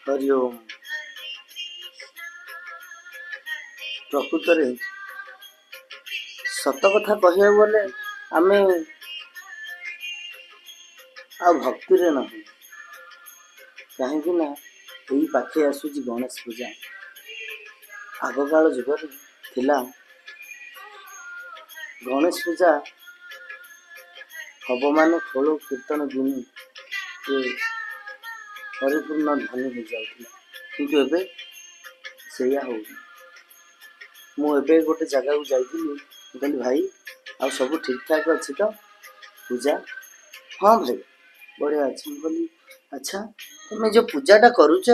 ହରି ଓମ୍। ପ୍ରକୃତରେ ସତ କଥା କହିବାକୁ ଗଲେ ଆମେ ଆଉ ଭକ୍ତିରେ ନାହିଁ, କାହିଁକି ନା ଏଇ ପାଖେଇ ଆସୁଛି ଗଣେଶ ପୂଜା। ଆଗକାଳ ଯୁଗରେ ଥିଲା ଗଣେଶ ପୂଜା ହବ ମାନେ ଖୋଳ କୀର୍ତ୍ତନ ଗୁଣି ପରିପୂର୍ଣ୍ଣ ଧ୍ୱନି ହେଇଯାଉଥିଲା, କିନ୍ତୁ ଏବେ ସେଇଆ ହଉନି। ମୁଁ ଏବେ ଗୋଟେ ଜାଗାକୁ ଯାଇଥିଲି। ମୁଁ କହିଲି, ଭାଇ, ଆଉ ସବୁ ଠିକଠାକ୍ ଅଛି ତ ପୂଜା? ହଁ ଭାଇ, ବଢ଼ିଆ ଅଛି। ମୁଁ କହିଲି, ଆଚ୍ଛା, ତମେ ଯେଉଁ ପୂଜାଟା କରୁଛ,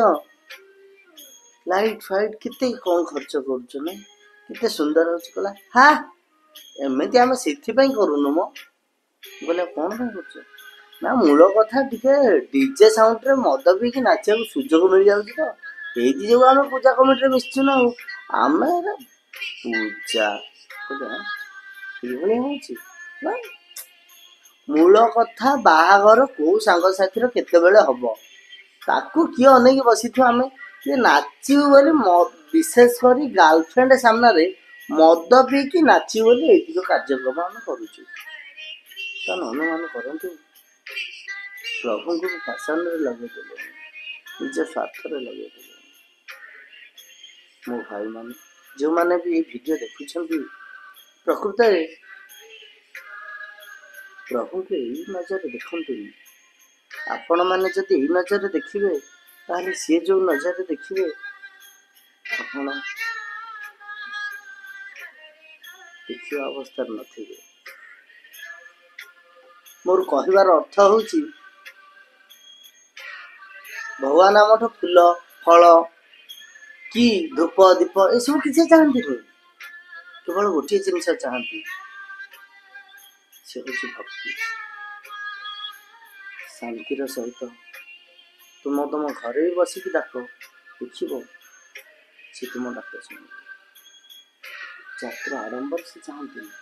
ଲାଇଟ୍ ଫାଇଟ୍ କେତେ କ'ଣ ଖର୍ଚ୍ଚ କରୁଛ ନା, କେତେ ସୁନ୍ଦର ହେଉଛି। କହିଲା, ହା, ଏମିତି ଆମେ ସେଥିପାଇଁ କରୁନୁ ମ। ମୁଁ କହିଲି, ଆଉ କ'ଣ ପାଇଁ କରୁଛ? ନା, ମୂଳ କଥା ଟିକେ ଡିଜେ ସାଉଣ୍ଡରେ ମଦ ପିଇକି ନାଚିବାକୁ ସୁଯୋଗ ମିଳିଯାଉଛି ତ, ଏଇଥି ଯୋଗୁଁ ଆମେ ପୂଜା କମିଟିରେ ମିଶିଛୁ ନା, ଆଉ ଆମେ ପୂଜା ଏଇଭଳିଆ ହେଉଛି ନା। ମୂଳ କଥା ବାହାଘର କୋଉ ସାଙ୍ଗସାଥିର କେତେବେଳେ ହବ, ତାକୁ କିଏ ଅନେଇକି ବସିଥିବ, ଆମେ କିଏ ନାଚିବୁ ବୋଲି, ବିଶେଷ କରି ଗାର୍ଲଫ୍ରେଣ୍ଡ ସାମ୍ନାରେ ମଦ ପିଇକି ନାଚିବୁ ବୋଲି ଏଇତିକ କାର୍ଯ୍ୟକ୍ରମ ଆମେ କରୁଛୁ। ତାହେଲେ ଅନୁମାନ କରନ୍ତୁ, ପ୍ରଭୁଙ୍କୁ ବି ଫ୍ୟାସନରେ ଲଗେଇ ଦେଲେଣି, ନିଜ ସ୍ୱାର୍ଥରେ ଲଗେଇ ଦେଲେଣି। ମୋ ଭାଇମାନେ, ଯେଉଁମାନେ ବି ଏଇ ଭିଡ଼ିଓ ଦେଖୁଛନ୍ତି, ପ୍ରକୃତରେ ପ୍ରଭୁଙ୍କୁ ଏଇ ନଜରରେ ଦେଖନ୍ତୁନି। ଆପଣମାନେ ଯଦି ଏଇ ନଜରରେ ଦେଖିବେ, ତାହେଲେ ସିଏ ଯେଉଁ ନଜରରେ ଦେଖିବେ, ଆପଣ ଦେଖିବା ଅବସ୍ଥାରେ ନଥିବେ। ମୋର କହିବାର ଅର୍ଥ ହେଉଛି, ଭଗବାନ ଆମଠୁ ଫୁଲ ଫଳ କି ଧୂପ ଦୀପ ଏସବୁ କିଛି ଚାହାନ୍ତିନି। କେବଳ ଗୋଟିଏ ଜିନିଷ ଚାହାନ୍ତି, ସେ ହେଉଛି ଭକ୍ତି। ଶାନ୍ତିର ସହିତ ତୁମ ତୁମ ଘରେ ବି ବସିକି ଡାକ, ଦେଖିବ ସେ ତୁମ ଡାକ ଶୁଣିବେ। ଯାତ୍ରା ଆଡମ୍ବର ସେ ଚାହାନ୍ତିନି।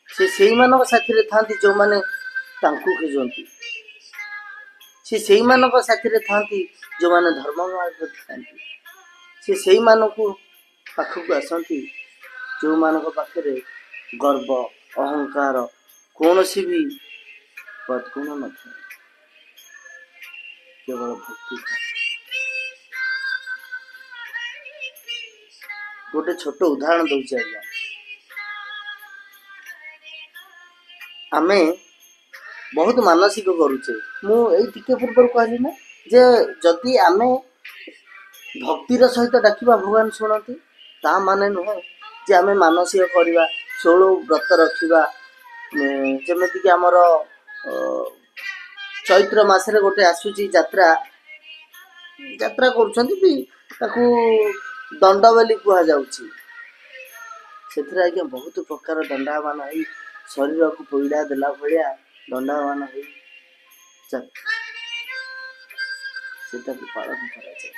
ସେ ସେଇମାନଙ୍କ ସାଥିରେ ଥାନ୍ତି ଯେଉଁମାନେ ତାଙ୍କୁ ଖୋଜନ୍ତି। ସେ ସେଇମାନଙ୍କ ସାଥିରେ ଥାନ୍ତି ଯେଉଁମାନେ ଧର୍ମ ମାର୍ଗରେ ଥାନ୍ତି। ସେ ସେଇମାନଙ୍କୁ ପାଖକୁ ଆସନ୍ତି ଯେଉଁମାନଙ୍କ ପାଖରେ ଗର୍ବ, ଅହଙ୍କାର, କୌଣସି ବି ବଦଗୁଣ ନଥାଏ, କେବଳ ଭକ୍ତି ଥାଏ। ଗୋଟେ ଛୋଟ ଉଦାହରଣ ଦଉଛି ଆଜ୍ଞା। ଆମେ ବହୁତ ମାନସିକ କରୁଛେ। ମୁଁ ଏଇ ଟିକେ ପୂର୍ବରୁ କହିଲି ନା ଯେ ଯଦି ଆମେ ଭକ୍ତିର ସହିତ ଡାକିବା, ଭଗବାନ ଶୁଣନ୍ତି। ତା ମାନେ ନୁହେଁ ଯେ ଆମେ ମାନସିକ କରିବା, ଷୋଳ ବ୍ରତ ରଖିବା। ଯେମିତିକି ଆମର ଚୈତ୍ର ମାସରେ ଗୋଟେ ଆସୁଛି ଯାତ୍ରା, ଯାତ୍ରା କରୁଛନ୍ତି ବି, ତାକୁ ଦଣ୍ଡ ବୋଲି କୁହାଯାଉଛି। ସେଥିରେ ଆଜ୍ଞା ବହୁତ ପ୍ରକାର ଦଣ୍ଡାୟମାନ ହେଇ, ଶରୀରକୁ ପୀଡ଼ା ଦେଲା ଭଳିଆ ଦଣ୍ଡାୟମାନ ହେଇ ସେଟାକୁ ପାଳନ କରାଯାଏ।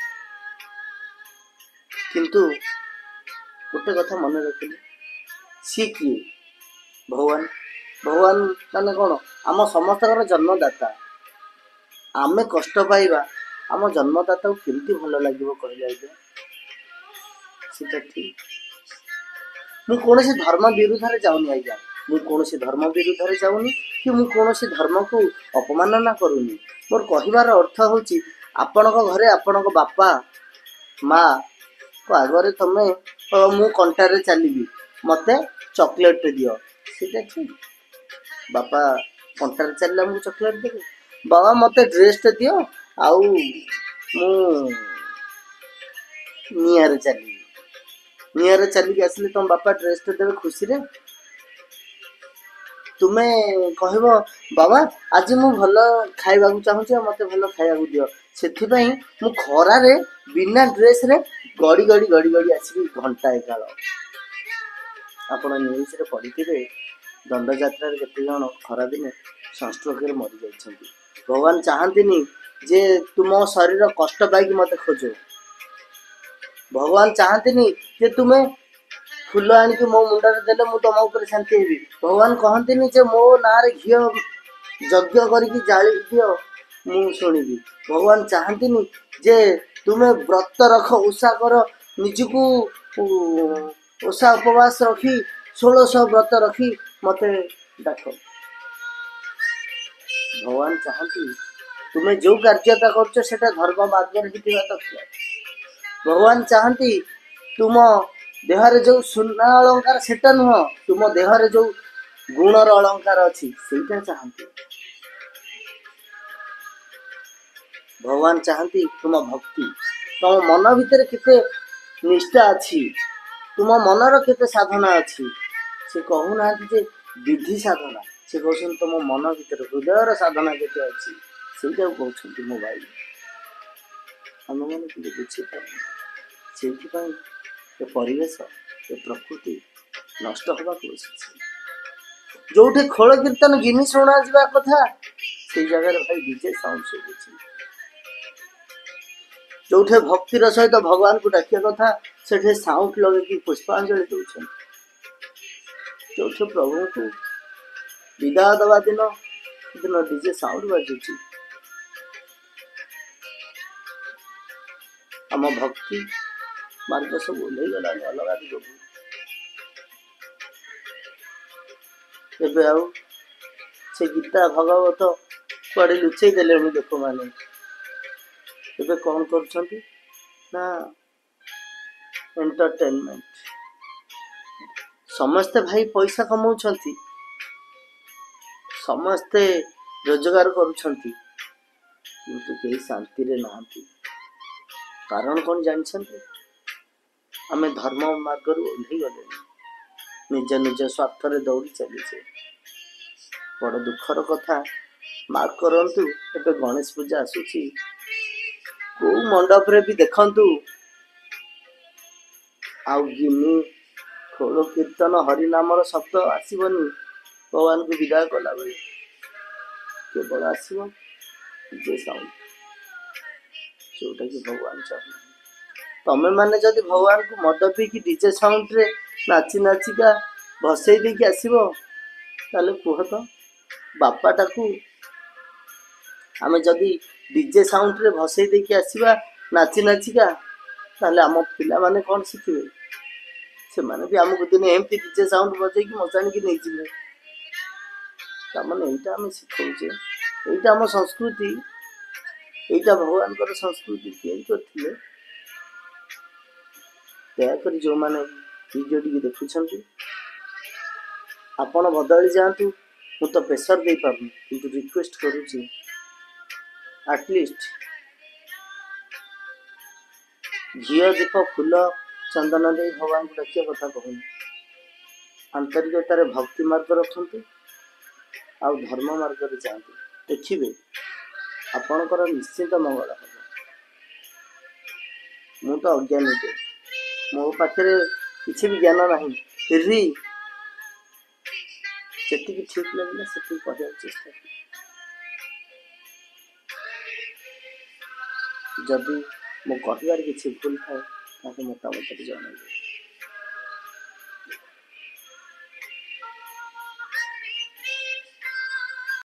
କିନ୍ତୁ ଗୋଟେ କଥା ମନେ ରଖିଲେ, ସିଏ କିଏ? ଭଗବାନ। ଭଗବାନ ମାନେ କ'ଣ? ଆମ ସମସ୍ତଙ୍କର ଜନ୍ମଦାତା। ଆମେ କଷ୍ଟ ପାଇବା, ଆମ ଜନ୍ମଦାତାକୁ କେମିତି ଭଲ ଲାଗିବ କହିଲେ ଆଜ୍ଞା? ସେଟା ଠିକ। ମୁଁ କୌଣସି ଧର୍ମ ବିରୁଦ୍ଧରେ ଯାଉନି ଆଜ୍ଞା। ମୁଁ କୌଣସି ଧର୍ମ ବିରୁଦ୍ଧରେ ଯାଉନି କି ମୁଁ କୌଣସି ଧର୍ମକୁ ଅପମାନନା କରୁନି। ମୋର କହିବାର ଅର୍ଥ ହେଉଛି, ଆପଣଙ୍କ ଘରେ ଆପଣଙ୍କ ବାପା ମା ଆଗରେ ତମେ, ମୁଁ କଣ୍ଟାରେ ଚାଲିବି, ମତେ ଚକୋଲେଟ ଦିଅ, ସେଇଟା ଠିକ? ବାପା କଣ୍ଟାରେ ଚାଲିଲେ ଆମକୁ ଚକୋଲେଟ ଦେବେ? ବାବା, ମତେ ଡ୍ରେସଟେ ଦିଅ ଆଉ ମୁଁ ନିଆଁରେ ଚାଲିବି। ନିଆଁରେ ଚାଲିକି ଆସିଲେ ତମ ବାପା ଡ୍ରେସଟେ ଦେବେ ଖୁସିରେ? ତୁମେ କହିବ, ବାବା, ଆଜି ମୁଁ ଭଲ ଖାଇବାକୁ ଚାହୁଁଛି ଆଉ ମତେ ଭଲ ଖାଇବାକୁ ଦିଅ, ସେଥିପାଇଁ ମୁଁ ଖରାରେ ବିନା ଡ୍ରେସରେ ଗଡ଼ି ଗଡ଼ି ଗଡ଼ି ଗଡ଼ି ଆସିବି ଘଣ୍ଟାଏ କାଳ। ଆପଣ ନ୍ୟୁଜରେ ପଢ଼ିଥିବେ, ଦଣ୍ଡଯାତ୍ରାରେ କେତେ ଜଣ ଖରାଦିନେ ସଂଷ୍ଟ୍ରୋକରେ ମରିଯାଇଛନ୍ତି। ଭଗବାନ ଚାହାନ୍ତିନି ଯେ ତୁମ ଶରୀର କଷ୍ଟ ପାଇକି ମତେ ଖୋଜ। ଭଗବାନ ଚାହାନ୍ତିନି ଯେ ତୁମେ ଫୁଲ ଆଣିକି ମୋ ମୁଣ୍ଡରେ ଦେଲେ ମୁଁ ତମ ଉପରେ ଶାନ୍ତି ହେବି। ଭଗବାନ କହନ୍ତିନି ଯେ ମୋ ନାଁରେ ଘିଅ ଯଜ୍ଞ କରିକି ଜାଳି ଦିଅ, ମୁଁ ଶୁଣିବି। ଭଗବାନ ଚାହାନ୍ତିନି ଯେ ତୁମେ ବ୍ରତ ରଖ, ଓଷା କର, ନିଜକୁ ଓଷା ଉପବାସ ରଖି 1600 ବ୍ରତ ରଖି ମତେ ଡାକ। ଭଗବାନ ଚାହାନ୍ତି ତୁମେ ଯୋଉ କାର୍ଯ୍ୟଟା କରୁଛ ସେଟା ଧର୍ମ ମାର୍ଗରେ ହେଇଥିବା ଦରକାର। ଭଗବାନ ଚାହାନ୍ତି ତୁମ ଦେହରେ ଯୋଉ ସୁନା ଅଳଙ୍କାର ସେଟା ନୁହଁ, ତୁମ ଦେହରେ ଯୋଉ ଗୁଣର ଅଳଙ୍କାର ଅଛି ସେଇଟା ଚାହାନ୍ତି। ଭଗବାନ ଚାହାନ୍ତି ତୁମ ଭକ୍ତି, ତମ ମନ ଭିତରେ କେତେ ନିଷ୍ଠା ଅଛି, ତୁମ ମନର କେତେ ସାଧନା ଅଛି। ସେ କହୁନାହାନ୍ତି ଯେ ବିଧି ସାଧନା, ସେ କହୁଛନ୍ତି ତୁମ ମନ ଭିତରେ ହୃଦୟର ସାଧନା କେତେ ଅଛି, ସେଇଟାକୁ କହୁଛନ୍ତି ମୋ ଭାଇ। ଆମେମାନେ କିନ୍ତୁ ବୁଝିପାରୁନୁ। ସେଇଥିପାଇଁ ଏ ପରିବେଶ, ଏ ପ୍ରକୃତି ନଷ୍ଟ ହେବାକୁ ବସିଛି। ଯୋଉଠି ଖୋଳ କୀର୍ତ୍ତନ ଗିନି ଶୁଣାଯିବା କଥା, ସେଇ ଜାଗାରେ ଭାଇ ଡିଜେ ସାଉଣ୍ଡ ଶୁଭୁଛି। ଯୋଉଠି ଭକ୍ତିର ସହିତ ଭଗବାନଙ୍କୁ ଡାକିବା କଥା, ସେଠି ସାଉଣ୍ଡ ଲଗେଇକି ପୁଷ୍ପାଞ୍ଜଳି ଦଉଛନ୍ତି। ଯୋଉଠି ପ୍ରଭୁଙ୍କୁ ବିଦାୟ ଦେବା ଦିନ, ସେଦିନ ଡିଜେ ସାଉଣ୍ଡ ବାଜୁଛି। ଆମ ଭକ୍ତି ମାର୍ଗ ସବୁ ଓହ୍ଲେଇ ଗଲାଣି ଅଲଗା ଦିଗକୁ। ଏବେ ଆଉ ସେ ଗୀତା ଭଗବତ କୁଆଡେ ଲୁଚେଇ ଦେଲେଣି ଲୋକମାନେ। ଏବେ କଣ କରୁଛନ୍ତି ନା ଏଣ୍ଟରଟେନମେଣ୍ଟ। ସମସ୍ତେ ଭାଇ ପଇସା କମାଉଛନ୍ତି, ସମସ୍ତେ ରୋଜଗାର କରୁଛନ୍ତି, କିନ୍ତୁ କେହି ଶାନ୍ତିରେ ନାହାନ୍ତି। କାରଣ କଣ ଜାଣିଛନ୍ତି? ଆମେ ଧର୍ମ ମାର୍ଗରୁ ଓହ୍ଲେଇ ଗଲେଣି, ନିଜ ନିଜ ସ୍ୱାର୍ଥରେ ଦୌଡ଼ି ଚାଲିଛେ। ବଡ଼ ଦୁଃଖର କଥା। ମାର୍କ କରନ୍ତୁ, ଏବେ ଗଣେଶ ପୂଜା ଆସୁଛି, କୋଉ ମଣ୍ଡପରେ ବି ଦେଖନ୍ତୁ ଆଉ ଗିନି ଖୋଳ କୀର୍ତ୍ତନ ହରିନାମର ଶବ୍ଦ ଆସିବନି। ଭଗବାନଙ୍କୁ ବିଦାୟ କଲାବେଳେ କେବଳ ଆସିବ ଡିଜେ ସାଉଣ୍ଡ, ଯୋଉଟା କି ଭଗବାନ ଚାହୁଁନାହାନ୍ତି। ତମେ ମାନେ ଯଦି ଭଗବାନଙ୍କୁ ମଦ ପିଇକି ଡିଜେ ସାଉଣ୍ଡରେ ନାଚି ନାଚିକା ଭସେଇ ଦେଇକି ଆସିବ, ତାହେଲେ କୁହ ତ ବାପାଟାକୁ ଆମେ ଯଦି ଡିଜେ ସାଉଣ୍ଡରେ ଭସେଇ ଦେଇକି ଆସିବା ନାଚି ନାଚିକା, ତାହେଲେ ଆମ ପିଲାମାନେ କଣ ଶିଖିବେ? ସେମାନେ ବି ଆମକୁ ଦିନେ ଏମିତି ଡିଜେ ସାଉଣ୍ଡ ବଜେଇକି ମଶାଣିକି ନେଇଯିବେ। ତାମାନେ ଏଇଟା ଆମେ ଶିଖଉଛେ, ଏଇଟା ଆମ ସଂସ୍କୃତି, ଏଇଟା ଭଗବାନଙ୍କର ସଂସ୍କୃତି ତିଆରି କରିଥିଲେ। ଦୟାକରି ଯେଉଁମାନେ ଭିଡ଼ିଓଟିକି ଦେଖୁଛନ୍ତି, ଆପଣ ବଦଳି ଯାଆନ୍ତୁ। ମୁଁ ତ ପ୍ରେସର ଦେଇପାରୁନି, କିନ୍ତୁ ରିକ୍ୱେଷ୍ଟ କରୁଛି, ଆଟଲିଷ୍ଟ ଘିଅ ଦୀପ ଫୁଲ ଚନ୍ଦନ ଦେଇ ଭଗବାନଙ୍କୁ ଡାକିବା କଥା କହୁନି। ଆନ୍ତରିକତାରେ ଭକ୍ତି ମାର୍ଗ ରଖନ୍ତୁ ଆଉ ଧର୍ମ ମାର୍ଗରେ ଯାଆନ୍ତୁ, ଦେଖିବେ ଆପଣଙ୍କର ନିଶ୍ଚିତ ମଙ୍ଗଳ ହେବ। ମୁଁ ତ ଅଜ୍ଞାନୀଟେ, ମୋ ପାଖରେ କିଛି ବି ଜ୍ଞାନ ନାହିଁ, ଫିର୍ ବି ଯେତିକି ଠିକ୍ ଲାଗିଲା ସେତିକି କହିବାକୁ ଚେଷ୍ଟା କଲି। ଯଦି ମୋ କହିବାରେ କିଛି ଭୁଲ ଥାଏ, ତାହେଲେ ମତାମତରେ ଜଣାଇବେ।